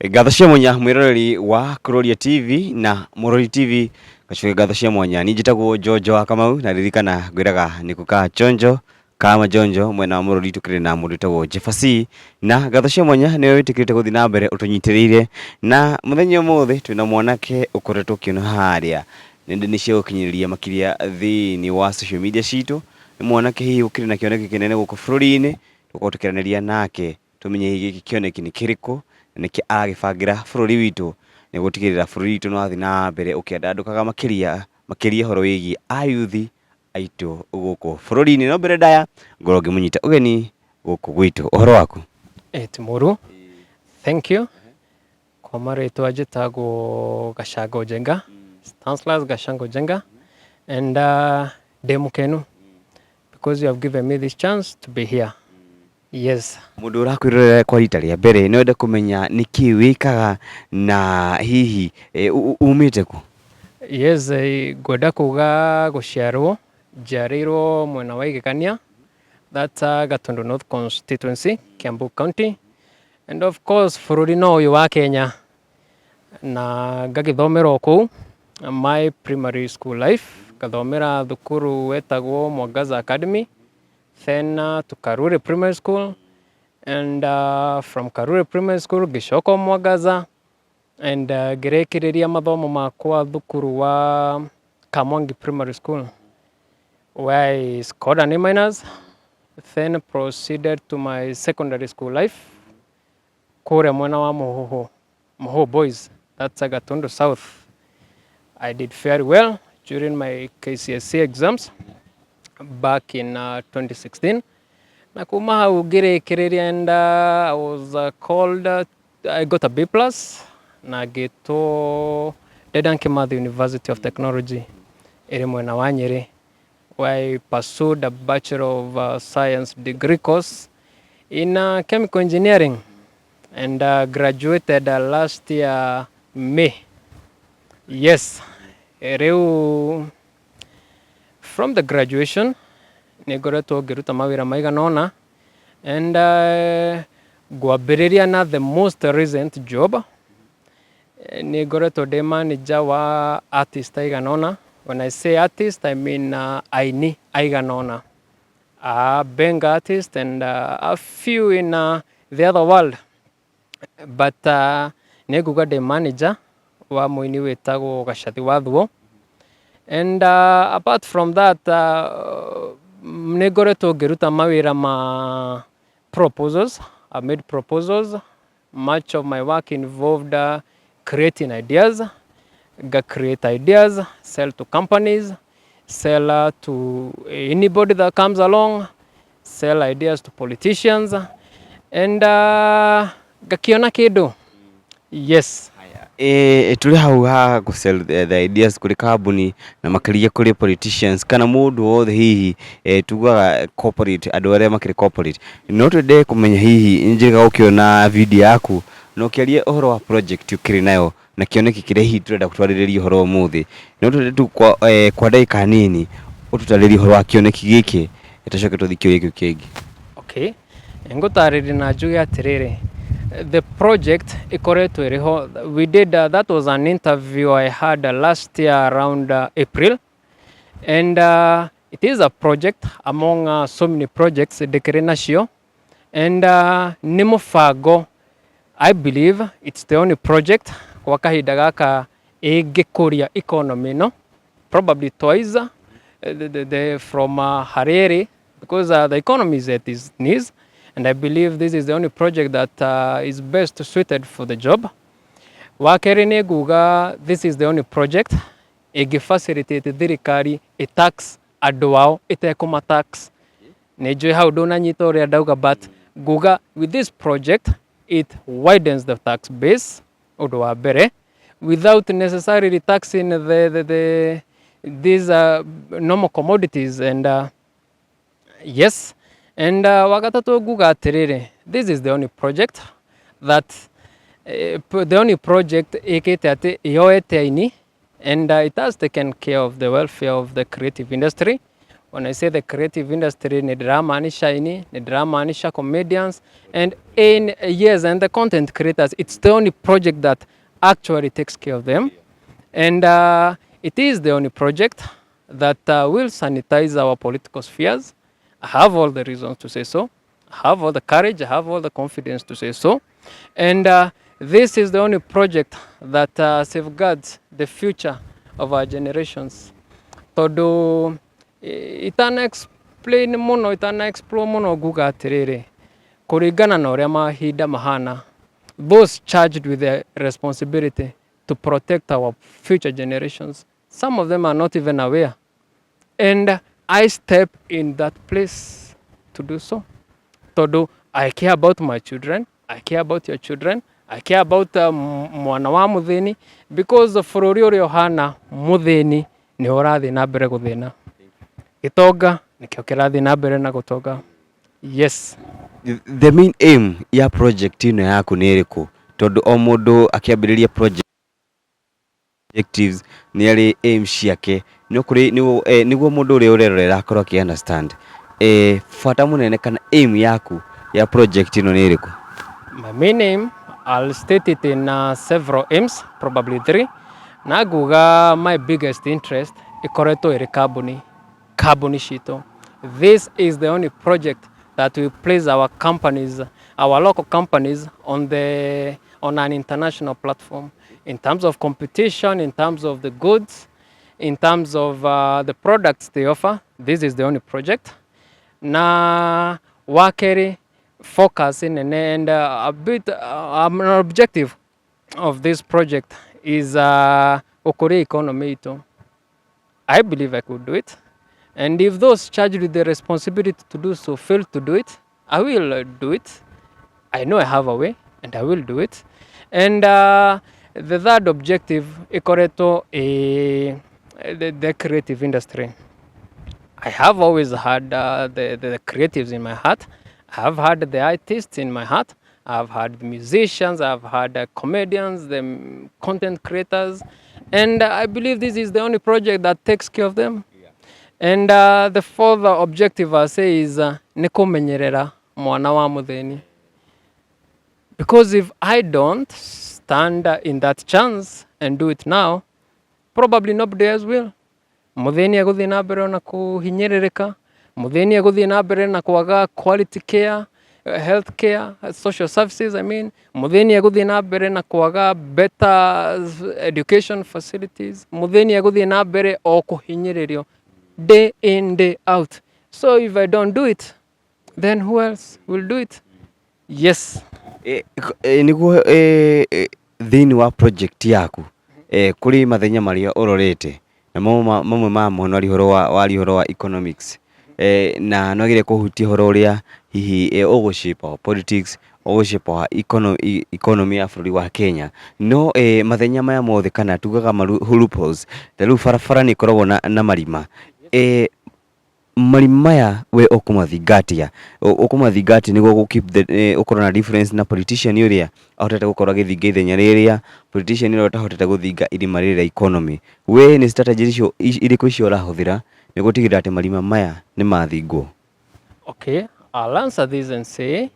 Ngatho cia mwanya mwiroreri wa Kuroria TV na Murori TV, gacoke ngatho cia mwanya. Niĩ njĩtagwo Njonjo wa Kamau, na ririkana ngwĩraga nĩ kũka chonjo kama njonjo mwena wa Mũrori, tũkĩrĩ na mũndũ wĩtagwo Jefasi, na ngatho cia mwanya nĩwe wĩtĩkĩrĩte gũthiĩ na mbere ũtũnyitĩrĩire. Na mũthenya ũmũthĩ twĩna mwanake ũkoretwo ũkĩona harĩa nenda-inĩ cia gũkinyĩrĩria, makĩria thĩinĩ wa social media citũ. Nĩ mwanake hihi ũkĩrĩ na kĩoneki kĩnene gũkũ bũrũri-inĩ. Tũkorwo tũkĩaranĩria nake tũmenye hihi gĩkĩ kĩoneki nĩ kĩrĩkũ na nĩkĩ aragĩbangĩra bũrũri witũ nĩ gũtigĩrĩra bũrũri witũ nĩ wathiĩ na mbere ũkĩandandũkaga, makĩria makĩria ũhoro wĩgiĩ ayuthi aitũ gũkũ bũrũri-inĩ. No mbere ndaya ngorwo ngĩmũnyita ũgeni gũkũ gwitũ. Ũhoro waku? Ĩ mũru, thank you. Kwa marĩtwa njĩtagwo Gachango Njenga, Stanislas Gachango Njenga, and ndĩ mũkenu because you have given me this chance to be here. Yes. Mũndũ ũrakwĩrorera kwa rita rĩa mbere no ende kũmenya nĩkĩ wĩkaga na hihi umĩte kũ? Yes, ngwenda kuga gũciarwo njiarĩirwo mwena wa Igegania, that's Gatundu North constituency, Kiambu County, and of course bũrũri no ũyũ wa Kenya, na ngagĩthomera o kũu my primary school life, ngathomera thukuru wetagwo Mwangaza Academy, then to Karuri Primary School, and from Karuri Primary School ngĩcoka o Mwangaza and ngĩrĩkĩrĩria mathomo makwa thukuru wa Kamwangi Primary School, where I scored an A minus, then proceeded to my secondary school life kũrĩa mwena wa Muhuhu, Muhuhu Boys, that's Gatundu South. I did very well during my KCSE exams back in 2016, na kuma hau ngĩrĩkĩrĩria and I was called, I got a B plus na ngĩtwo Dedan Kimathi University of Technology ĩrĩ mwena wa Nyĩrĩ, where I pursued a Bachelor of Science degree course in chemical engineering and graduated last year May. Yes, rĩu from the graduation nĩ ngoretwo ngĩruta mawĩra maigana ũna, and ngwambĩrĩria na the most recent job. Nĩ ngoretwo ndĩ manager wa artist aigana ũna. When I say artist, I mean aini aigana ũna, a benga artist and a few in the other world, but nĩ nguga ndĩ manager wa mũini wĩtagwo Gacathi wa Thuo. And apart from that, nĩ ngoretwo ngĩruta mawĩra ma proposals. I made proposals. Much of my work involved creating ideas, ga create ideas, sell to companies, sell to anybody that comes along, sell ideas to politicians, and ngakiona kĩndũ. Yes. Tũrĩ hau ha gũ sell the ideas kũrĩ kambuni na makĩria kũrĩ politicians kana mũndũ wothe hihi, tugaga corporate, andũ arĩa makĩrĩ corporate, no twende kũmenya hihi njĩga ũkĩona video yaku na ũkĩaria ũhoro wa project ũkĩrĩ nayo na kĩoneki kĩrĩa hihi tũrenda gũtwarĩrĩria ũhoro ũmũthĩ. No twende tu kwa ndagĩka nini ũtũtarĩrie ũhoro wa kĩoneki gĩkĩ, tũcoke tũthiĩ kĩũria kĩu kĩngĩ. Okay. Ngũtarĩria na njuge atĩrĩrĩ, the project ĩkoretwo ĩrĩ ho. We did that was an interview I had last year around April, and it is a project among so many projects ndĩkĩrĩ nacio, and nĩ mũbango. I believe it's the only project kwa kahinda gaka ĩngĩkũria economy ĩno probably twice from harĩa ĩrĩ, because the economy is at its knees, and I believe this is the only project that is best suited for the job. Wa kerĩ, nĩ nguga this is the only project ĩngĩ facilitate thirikari ĩ tax andũ ao ĩtekũma tax. Nĩ njũĩ hau ndũnanyita ũrĩa ndauga, but nguga with this project it widens the tax base, ũndũ wa mbere, without necessarily taxing the these normal commodities, and yes, and wa gatatũ, nguga atĩrĩrĩ, this is the only project that the only project ĩkĩte atĩ yoete aini, and it has taken care of the welfare of the creative industry. When I say the creative industry, nĩ ndĩramaanisha aini, nĩ ndĩramaanisha comedians and in, yes, and the content creators. It's the only project that actually takes care of them, and it is the only project that will sanitize our political spheres. I have all the reasons to say so. I have all the courage, I have all the confidence to say so. And this is the only project that safeguards the future of our generations. Tondũ itana explain mũno, itana explore mũno, nguga atĩrĩrĩ, kũringana na ũrĩa mahinda mahana, those charged with the responsibility to protect our future generations, some of them are not even aware. And I step in that place to do so. Tondũ I care about my children, I care about your children, I care about mwana wa mũthĩni, because bũrũri ũrĩa ũhana mũthĩni nĩ ũrathiĩ na mbere gũthĩna, gĩtonga nĩkĩo kĩrathiĩ na mbere na gũtonga. Yes. The main aim ya project ĩno yaku nĩ ĩrĩkũ? Tondũ o mũndũ akĩambĩrĩria project objectives nĩ arĩ aim ciake, no kũrĩ nĩguo mũndũ ũrĩa ũrerorera akorwo akĩ understand bata mũnene kana aim yaku ya project ĩno nĩ ĩrĩkũ? My main aim, I'll state it in several aims, probably three. Na nguga my biggest interest ikoretwo ĩrĩ kambuni citũ. This is the only project that will place our companies, our local companies, on an international platform in terms of competition, in terms of the goods, in terms of the products they offer. This is the only project. Na wakerĩ, focus nene and a bit an objective of this project is gũkũria economy itũ. I believe I could do it. And if those charged with the responsibility to do so fail to do it, I will do it. I know I have a way and I will do it. And the third objective ikoretwo the creative industry. I have always had the creatives in my heart. I have had the artists in my heart. I've had the musicians, I've had comedians, the content creators, and I believe this is the only project that takes care of them. And the fourth objective I say is nĩ kũmenyerera mwana wa mũthĩni. Because if I don't stand in that chance and do it now, probably nobody else will. Mũthĩni egũthiĩ na mbere na kũhinyĩrĩrĩka, mũthĩni egũthiĩ na mbere na kwaga quality care, health care, social services, I mean, mũthĩni egũthiĩ na mbere na kwaga better education facilities, mũthĩni egũthiĩ na mbere o kũhinyĩrĩrio day in, day out. So if I don't do it, then who else will do it? Yes. Nĩguo thĩinĩ wa project yaku kũrĩ mathenya marĩa ũrorete na mamwe mamo nĩ waria ũhoro wa economics, na nĩwagĩrĩire kũhutia ũhoro ũrĩa hihi ũgũ shape our politics, ũgũ shape our economy ya bũrũri wa Kenya. No mathenya maya mothe kana tugaga loopholes, ta rĩu barabara nĩ ĩkoragwo na marima, marima maya we ũkũmathinga atĩa? Ũkũmathinga atĩa nĩguo gũ keep the ũkorwo na difference na politician ũrĩa ahotete gũkorwo agĩthinga ithenya rĩrĩa, politician ũrĩa ũtahotete gũthinga irima rĩrĩ rĩa economy? We nĩ strategy icio irĩkũ icio ũrahũthĩra nĩguo gũtigĩrĩra atĩ marima maya nĩ mathingwo? Okay, I'll answer this and say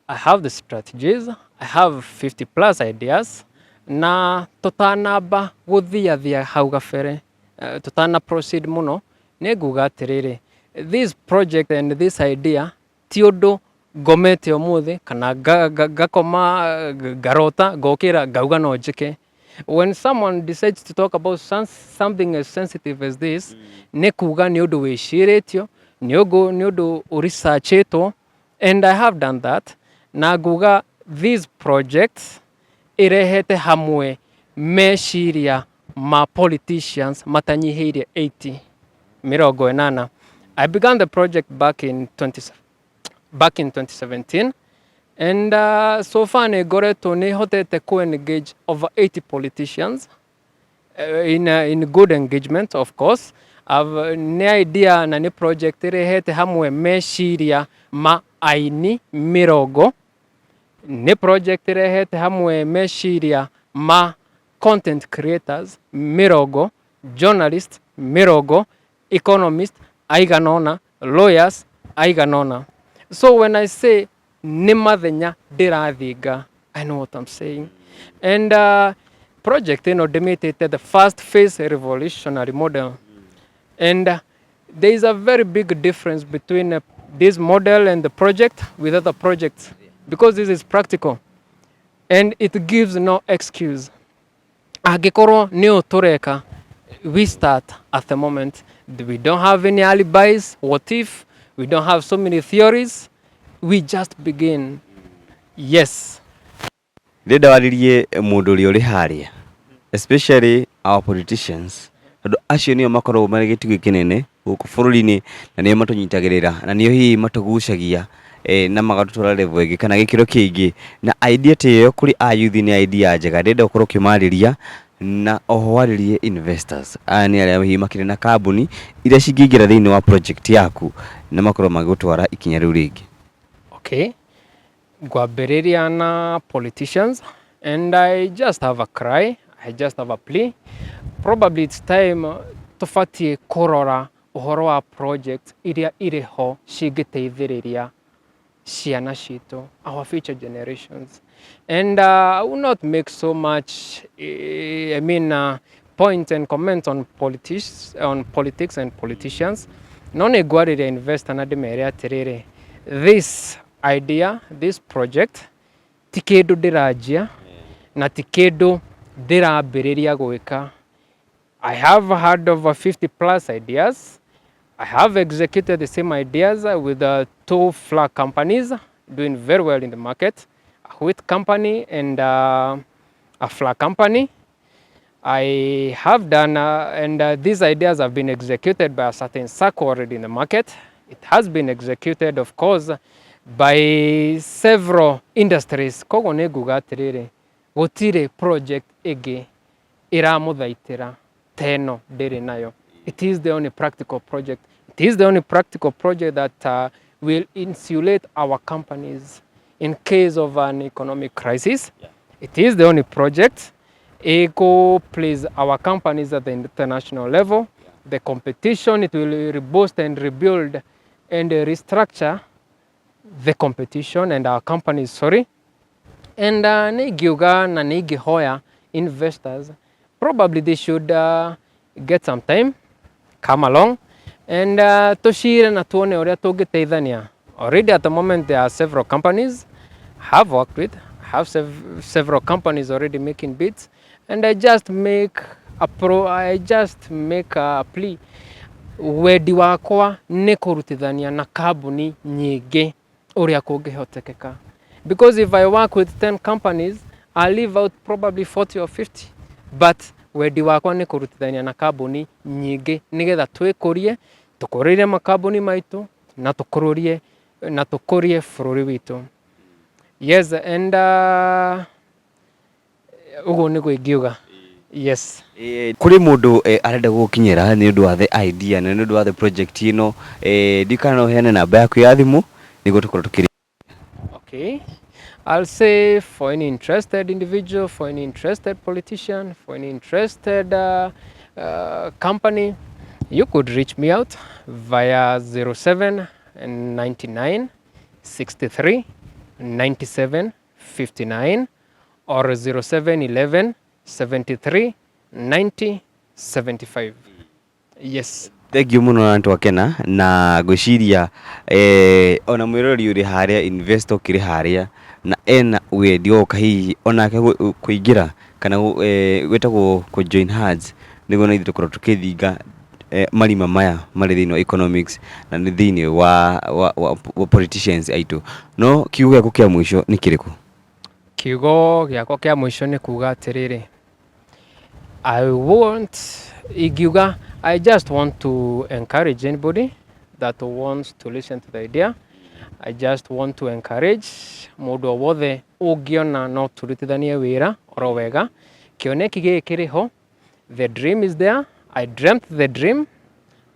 I have the strategies, I have 50 plus ideas, na tũtanamba gũthiathia hau gabere, tũtana proceed mũno, nĩ nguga atĩrĩrĩ, this project and this idea ti ũndũ ngomete ũmũthĩ kana ngakoma ngarota ngokĩra ngauga no njĩke. When someone decides to talk about something as sensitive as this, nĩ kuga nĩ ũndũ wĩcirĩtio, nĩ ũndũ ũresearchĩtwo, and I have done that. Na nguga this project ĩrehete hamwe meciria ma politicians matanyihĩirie 80, 80. I began the project back in 2017, and so far nĩ ngoretwo nĩ hotete ku engage over 80 politicians in good engagement, of course. Nĩ idea na nĩ project ĩrehete hamwe meciria ma aini 80, nĩ project ĩrehete hamwe meciria ma content creators 80, journalist 80, economist. Aigana ũna, lawyers aigana ũna. So when I say nĩ mathenya ndĩrathinga, I know what I'm saying. And project ĩno ndĩmĩtĩte the first phase revolutionary model. And there is a very big difference between this model and the project with other projects, because this is practical and it gives no excuse. Angĩkorwo nĩ ũũ tũreka, we start at the moment. We don't have any alibis, what if, we don't have so many theories, we just begin. Yes. Ndĩrenda warĩrie mũndũ ũrĩa ũrĩ harĩa, especially our politicians, tondũ acio nĩo makoragwo marĩ gĩtugĩ kĩnene gũkũ bũrũri-inĩ na nĩo matũnyitagĩrĩra na nĩo hihi matũgucagia na magatũtwara level ĩngĩ kana gĩkĩro kĩngĩ. Na idea ta ĩyo kũrĩ a youth nĩ idea njega. Ndĩrenda ũkorwo ũkĩmarĩria na oho warĩrie investors aya, nĩ arĩa hihi makĩrĩ na kambuni iria cingĩingĩra thĩinĩ wa project yaku na makorwo magĩgũtwara ikinya rĩu rĩngĩ. Okay, ngwambĩrĩria na politicians, and I just have a cry, I just have a plea. Probably it's time tũbatiĩ kũrora ũhoro wa project iria irĩ ho cingĩteithĩrĩria ciana citũ, our future generations. And I will not make so much I mean, point and comment on politics and politicians, no nĩ ngwarĩria investor na ndĩmere atĩrĩrĩ, this idea, this project ti kĩndũ ndĩranjia na ti kĩndũ ndĩrambĩrĩria gwĩka. I have had over 50 plus ideas. I have executed the same ideas with two flag companies doing very well in the market, a wheat company and a flour company. I have done, and these ideas have been executed by a certain circle already in the market. It has been executed, of course, by several industries. Koguo nĩ nguga atĩrĩrĩ, gũtirĩ project ĩngĩ ĩramũthaitĩra ta ĩno ndĩrĩ nayo. It is the only practical project. It is the only practical project that will insulate our companies in case of an economic crisis. It is the only project ĩkũ place our companies at the international level. The competition, it will reboost and rebuild and restructure the competition and our companies, sorry. And nĩ ingiuga na nĩ ingĩhoya investors, probably they should get some time, come along and tũcire na tuone ũrĩa tũngĩteithania. Already at the moment there are several companies have worked with, have several companies already making bids, and I just make a plea. Wendi wakwa nĩ kũrutithania na kambuni nyingĩ ũrĩa kũngĩhotekeka, because if I work with 10 companies, I'll leave out probably 40 or 50, but wendi wakwa nĩ kũrutithania na kambuni nyingĩ nĩgetha twĩkũrie, tũkũrĩrie makambuni maitũ na tũkũrie bũrũri witũ. Yes, and ũguo nĩguo ingiuga, yes. Kũrĩ mũndũ arenda gũgũkinyĩra nĩ ũndũ wa the idea na nĩ ũndũ wa the project ĩno, ndikana no ũheane namba yaku ya thimũ nĩguo tũkorwo tũkĩrĩ. Okay. I'll say for any interested individual, for any interested politician, for any interested company, you could reach me out via 0799 63 97 59 or 0711 73 90 75. Yes. Thank you mũno na twakena na ngwĩciria ona mwĩroreri ũrĩ harĩa, investor ũkĩrĩ harĩa na ena wendi wa gũka hihi onake kũingĩra kana gwĩtagwo kũ join hands nĩguo na ithuĩ tũkorwo tũkĩthinga marima maya marĩ thĩinĩ wa economics na nĩ thĩinĩ wa politicians aitũ. No kiugo gĩaku kĩa mũico nĩ kĩrĩkũ? Kiugo gĩakwa kĩa mũico nĩ kuga atĩrĩrĩ, I want, ingiuga, I just want to encourage anybody that wants to listen to the idea. I just want to encourage mũndũ o wothe ũngĩona no tũrutithanie wĩra oro wega. Kĩoneki gĩkĩ kĩrĩ ho, the dream is there. I dreamt the dream,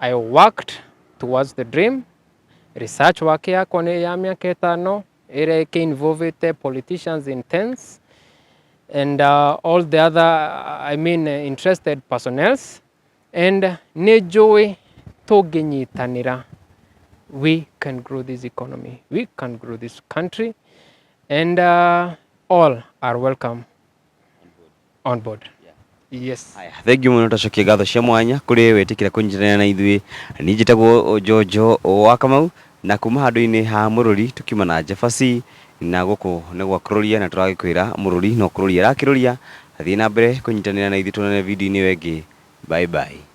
I worked towards the dream. Research work yakwa nĩ ya mĩaka 5 ĩrĩa ĩkĩ politicians in tens and all the other, I mean, interested personnels, and nĩ njũĩ Tũngĩnyitanĩra, we can grow this economy, we can grow this country, and all are welcome on board. Yes. Haya, thengiũ mũno, twacokia ngatho cia mwanya kũrĩ wetĩkĩra kũnyitanĩra na ithuĩ. Niĩ njĩtagwo Njonjo wa Kamau, na kuma handũ-inĩ ha Mũrũri tũkiuma na Jabasi, na gũkũ nĩ gwa kũrũria, na tũragĩkwĩra Mũrũri no kũrũria arakĩrũria. Thiĩ na mbere kũnyitanĩra na ithuĩ, tuonane video-inĩ ĩyo ĩngĩ. Bye bye.